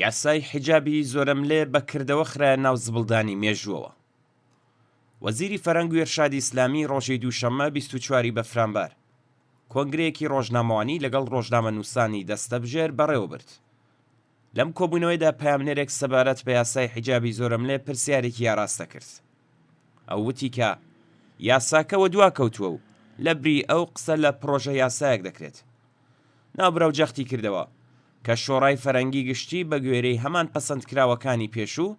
یاسای حیجابی زۆرەملێ بە کردەوە خرایە ناو زبڵدانی مێژووەوە. وەزیری فەرەنگ و ئیرشادی ئیسلامی ڕۆژی دووشەممە 24 ی بەفرانبار کۆنگرەیەکی ڕۆژنامەوانی لەگەڵ ڕۆژنامەنووسانی دەستەبژێر بەڕێوە برد. لەم کۆبوونەوەیدا پەیامنێرێک سەبارەت بە یاسای حیجابی زۆرەملێ پرسیارێکی ئاراستە کرد. ئەو وتی کە یاساکە وەدوا کەوتووە و لەبری ئەو قسە لە پڕۆژە یاسایەک دەکرێت. ناوبراو جەختی کردەوە کە شۆڕای فەرەنگی گشتی بە گوێرەی هەمان پەسەندکراوەکانی پێشوو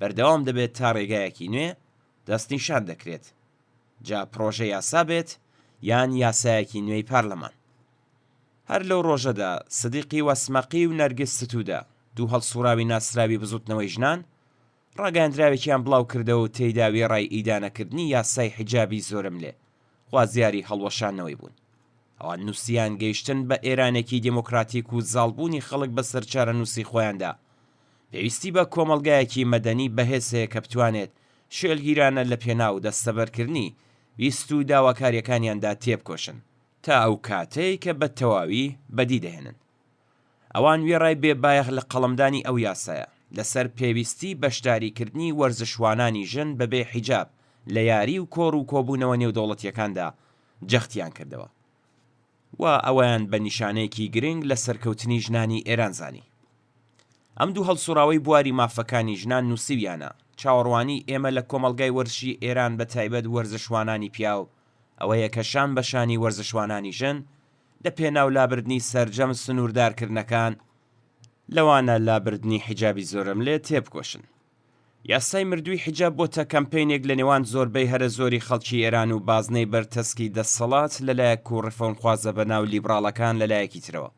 بەردەوام دەبێت تا ڕێگایەکی نوێ دەستنیشان دەکرێت، جا پڕۆژە یاسا بێت یان یاسایەکی نوێی پارلەمان. هەر لەو ڕۆژەدا سدیقی وەسمەقی و نەرگس ستوودە، دوو هەڵسووڕاوی ناسراوی بزووتنەوەی ژنان، ڕاگەیاندراوێکیان بڵاو کردەوە و تێیدا وێڕای ئیدانەکردنی یاسای حیجابی زۆرەملێ، خوازیاری هەڵوەشاندنەوەی بوون. ئەوان نووسیان گەیشتن بە ئێرانێکی دێمۆکراتیک و زاڵبوونی خەڵک بەسەر چارەنووسی خۆیاندا، پێویستی بە کۆمەڵگایەکی مەدەنی بەهێز هەیە کە بتوانێت شێلگیرانە لە پێناو دەستەبەرکردنی ویست و داواکارییەکانیاندا تێبکۆشن. تا ئەو کاتەی کە بە تەواوی بەدی دەهێنن. ئەوان وێڕای بێ بایەخ لە قەڵەمدانی ئەو یاسایە، لەسەر پێویستی بەشداریکردنی وەرزشوانانی ژن بەبێ حیجاب لە یاری و کۆڕ و کۆبوونەوە نێودەوڵەتییەکاندا جەختیان کردەوە و ئەوەیان بە نیشانەیەکی گرنگ لە سەرکەوتنی ژنانی ئێران زانی. ئەم دوو هەڵسوڕاوەی بواری مافەکانی ژنان نووسیویانە، چاوەڕوانیی ئێمە لە کۆمەڵگای وەرزشی ئێران بە تایبەت وەرزشوانانی پیاو ئەوەیە کە شان بە شانی وەرزشوانانی ژن لە پێناو لابردنی سەرجەم سنووردارکردنەکان، لەوانە لابردنی حیجابی زۆرەملێ تێبکۆشن. یاسای مردووی حیجاب بۆتە کەمپەینێک لە نێوان زۆربەی هەرە زۆری خەڵکی ئێران و بازنەی بەرتەسکی دەسەڵات لە لایەک و ڕیفۆرمخوازە بەناو لیبڕاڵەکان لە لایەکی ترەوە.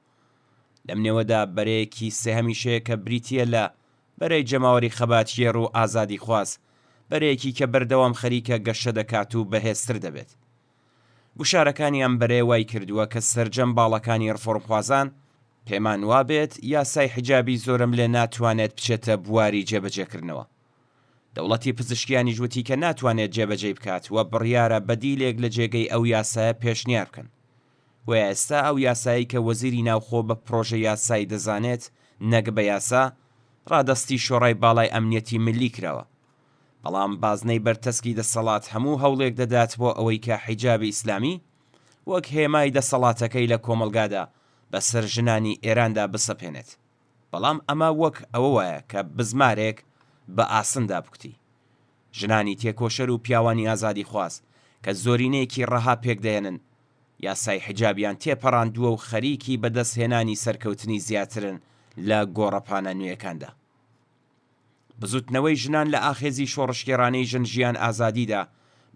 لەم نێوەدا بەرەیەکی سێهەمیش هەیە کە بریتییە لە بەرەی جەماوەری خەباتگێڕ و ئازادیخواز، بەرەیەکی کە بەردەوام خەریکە گەشە دەکات و بەهێزتر دەبێت. گوشارەکانی ئەم بەرەیە وای کردووە کە سەرجەم باڵەکانی ڕفۆرمخوازان پێمان وابێت یاسای حیجابی زۆرەملێ ناتوانێت بچێتە بواری جێبەجێکردنەوە. دەوڵەتی پزیشکیانیش وتی کە ناتوانێت جێبەجێی بکات و بڕیارە بەدیلێک لە جێگەی ئەو یاسایە پێشنیار بکەن. بۆیە ئێستا ئەو یاسایەی کە وەزیری ناوخۆ بە پڕۆژە یاسایی دەزانێت نەک بە یاسا، ڕادەستی شۆڕای باڵای ئەمنیەتی میللی کراوە. بەڵام بازنەی بەرتەسکی دەسەڵات هەموو هەوڵێک دەدات بۆ ئەوەی کە حیجابی ئیسلامی وەک هێمای دەسەڵاتەکەی لە کۆمەڵگادا بەسەر ژنانی ئێراندا بسەپێنێت. بەڵام ئەمە وەک ئەوە وایە کە بزمارێک بە ئاسندا بکوتی. ژنانی تێکۆشەر و پیاوانی ئازادیخواز کە زۆرینەیەکی ڕەها پێکدەهێنن، یاسای حیجابیان تێپەڕاندووە و خەریکی بەدەستهێنانی سەرکەوتنی زیاترن لە گۆڕەپانە نوێیەکاندا. بزوتنەوەی ژنان لە ئاخێزی شۆڕشگێڕانەی ژن ژیان ئازادیدا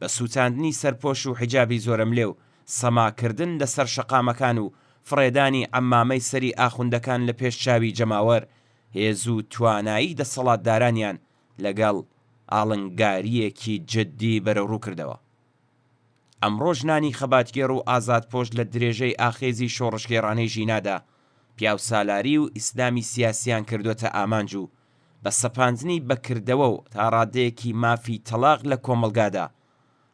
بە سوتاندنی سەرپۆش و حیجابی زۆرەملێ و سەماکردن لە سەر شەقامەکان و فڕێدانی عەمامەی سەری ئاخوندەکان لە پێش چاوی جەماوەر هێز و توانایی دەسەڵاتدارانیان لەگەڵ ئاڵنگارییەکی جددی بەرەوڕوو کردەوە. ئەمڕۆ ژنانی خەباتگێڕ و ئازادپۆش لە درێژەی ئاخێزی شۆڕشگێڕانەی ژینادا پیاوسالاری و ئیسلامی سیاسیان کردۆتە ئامانج و بە سەپاندنی بە کردەوە و تا ڕادەیەکی مافی تەڵاق لە کۆمەڵگادا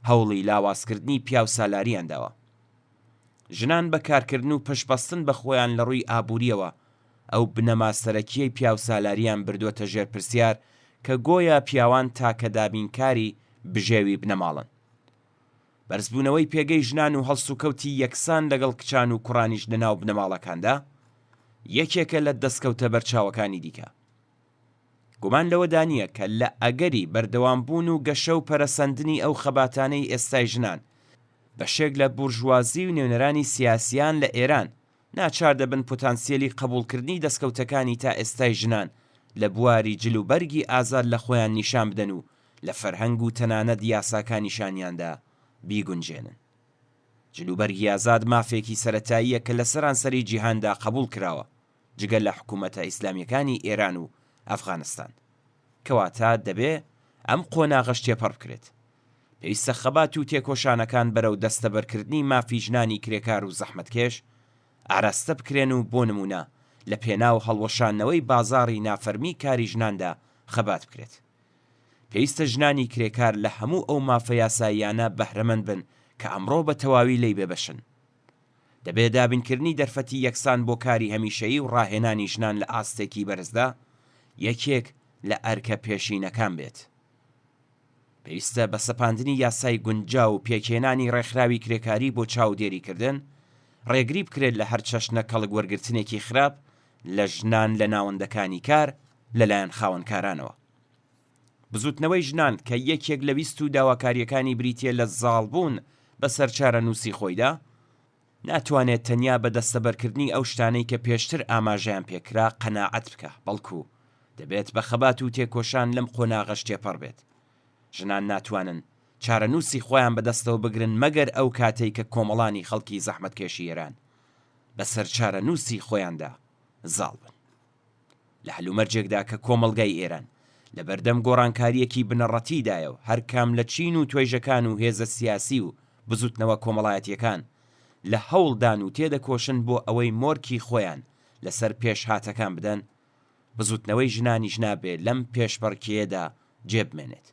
هەوڵی لاوازکردنی پیاوسالاریان داوە. ژنان بە کارکردن و پشتبەستن بە خۆیان لە ڕووی ئابوورییەوە ئەو بنەما سەرەکییەی پیاوسالارییان بردۆتە ژێر پرسیار کە گۆیا پیاوان تاکە دابینکاری بژێوی بنەماڵەن. بەرزبوونەوەی پێگەی ژنان و هەڵسوکەوتی یەکسان لەگەڵ کچان و کوڕانیش لەناو بنەماڵەکاندا یەکێکە لە دەستکەوتە بەرچاوەکانی دیکە. گومان لەوەدا نییە کە لە ئەگەری بەردەوامبوون و گەشە و پەرەسەندنی ئەو خەباتانەی ئێستای ژنان، بەشێک لە بورژوازی و نوێنەرانی سیاسیان لە ئێران ناچار دەبن پوتانسیەلی قەبووڵکردنی دەستکەوتەکانی تا ئێستای ژنان لە بواری جل و بەرگی ئازاد لە خۆیان نیشان بدەن و لە فەرهەنگ و تەنانەت یاساکانیشانیاندا بیگونجێنن. جلوبەرگی ئازاد مافێکی سەرەتاییە کە لە سەرانسەری جیهاندا قەبووڵ کراوە، جگە لە حکوومەتە ئیسلامییەکانی ئێران و ئەفغانستان. کەواتە دەبێ ئەم قۆناغەش تێپەڕ بکرێت. پێویستە خەبات و تێکۆشانەکان بەرەو دەستەبەرکردنی مافی ژنانی کرێکار و زەحمەتکێش ئاراستە بکرێن و بۆ نموونە لە پێناو هەڵوەشاندنەوەی بازاڕی نافەرمی کاری ژناندا خەبات بکرێت. پێویستە ژنانی کرێکار لە هەموو ئەو مافە یاساییانە بەهرەمەند بن کە ئەمڕۆ بە تەواوی لێی بێبەشن. دەبێ دابینکردنی دەرفەتی یەکسان بۆ کاری هەمیشەیی و ڕاهێنانی ژنان لە ئاستێکی بەرزدا، یەکێک لە ئەرکە پێشینەکان بێت. پێویستە بە سەپاندنی یاسای گونجاو و پێکهێنانی ڕێکخراوی کرێکاری بۆ چاودێریکردن، ڕێگری بکرێت لە هەر چەشنە کەڵک وەرگرتنێکی خراپ لە ژنان لە ناوەندەکانی کار لەلایەن خاوەنکارانەوە. بزووتنەوەی ژنان کە یەکێک لە ویست و داواکارییەکانی بریتییە لە زاڵبوون بەسەر چارەنووسی خۆیدا، ناتوانێت تەنیا بە دەستەبەرکردنی ئەو شتانەی کە پێشتر ئاماژەیان پێکرا قەناعەت بکا، بەڵکو دەبێت بە خەبات و تێکۆشان لەم قۆناغەش تێپەڕ بێت. ژنان ناتوانن چارەنووسی خۆیان بەدەستەوە بگرن مەگەر ئەو کاتەی کە کۆمەڵانی خەڵکی زەحمەتکێشی ئێران بەسەر چارەنووسی خۆیاندا زاڵ بن. لە هەلومەرجێکدا کە کۆمەڵگای ئێران لە بەردەم گۆڕانکارییەکی بنەڕەتیدایە و هەر کام لە چین و توێژەکان و هێزە سیاسی و بزووتنەوە کۆمەڵایەتییەکان لە هەوڵدان و تێدەکۆشن بۆ ئەوەی مۆرکی خۆیان لەسەر پێشهاتەکان بدەن، بزووتنەوەی ژنانیش نابێ لەم پێشبڕکێیەدا جێ بمێنێت.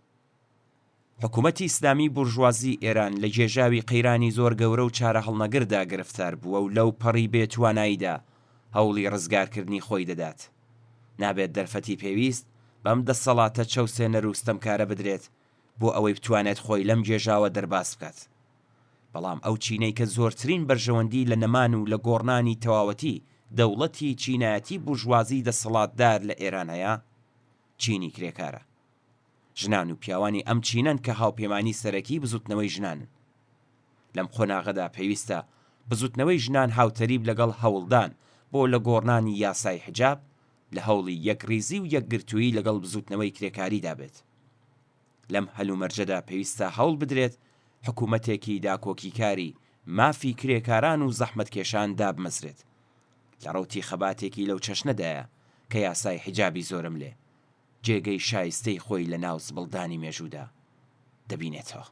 حکوومەتی ئیسلامیی بورژوازیی ئێران لە گێژاوی قەیرانی زۆر گەورە و چارەهەڵنەگردا گرفتار بووە و لەو پەڕی بێ تواناییدا هەوڵی ڕزگارکردنی خۆی دەدات. نابێت دەرفەتی پێویست بەم دەسەڵاتە چەوسێنەر و ستەمکارە بدرێت بۆ ئەوەی بتوانێت خۆی لەم گێژاوە دەرباز بکات. بەڵام ئەو چینەی کە زۆرترین بەرژەوەندی لە نەمان و لە گۆڕنانی تەواوەتی دەوڵەتی چینایەتی بورژوازیی دەسەڵاتدار لە ئێران هەیە، چینی کرێکارە. ژنان و پیاوانی ئەم چینەن کە هاوپەیمانی سەرەکی بزوتنەوەی ژنانن. لەم قۆناغەدا پێویستە بزوتنەوەی ژنان هاوتەریب لەگەڵ هەوڵدان بۆ لەگۆڕنانی یاسای حجاب، لە هەوڵی یەکڕیزی و یەکگرتوویی لەگەڵ بزوتنەوەی کرێکاریدا بێت. لەم هەلومەرجەدا پێویستە هەوڵ بدرێت حکومەتێکی داکۆکیکاری مافی کرێکاران و زەحمەتکێشان دابمەزرێت. لە ڕەوتی خەباتێکی لەو چەشنەدایە کە یاسای حیجابی زۆرەملێ جێگەی شایستەی خۆی لە ناو زبڵدانی مێژوودا دەبینێتەوە.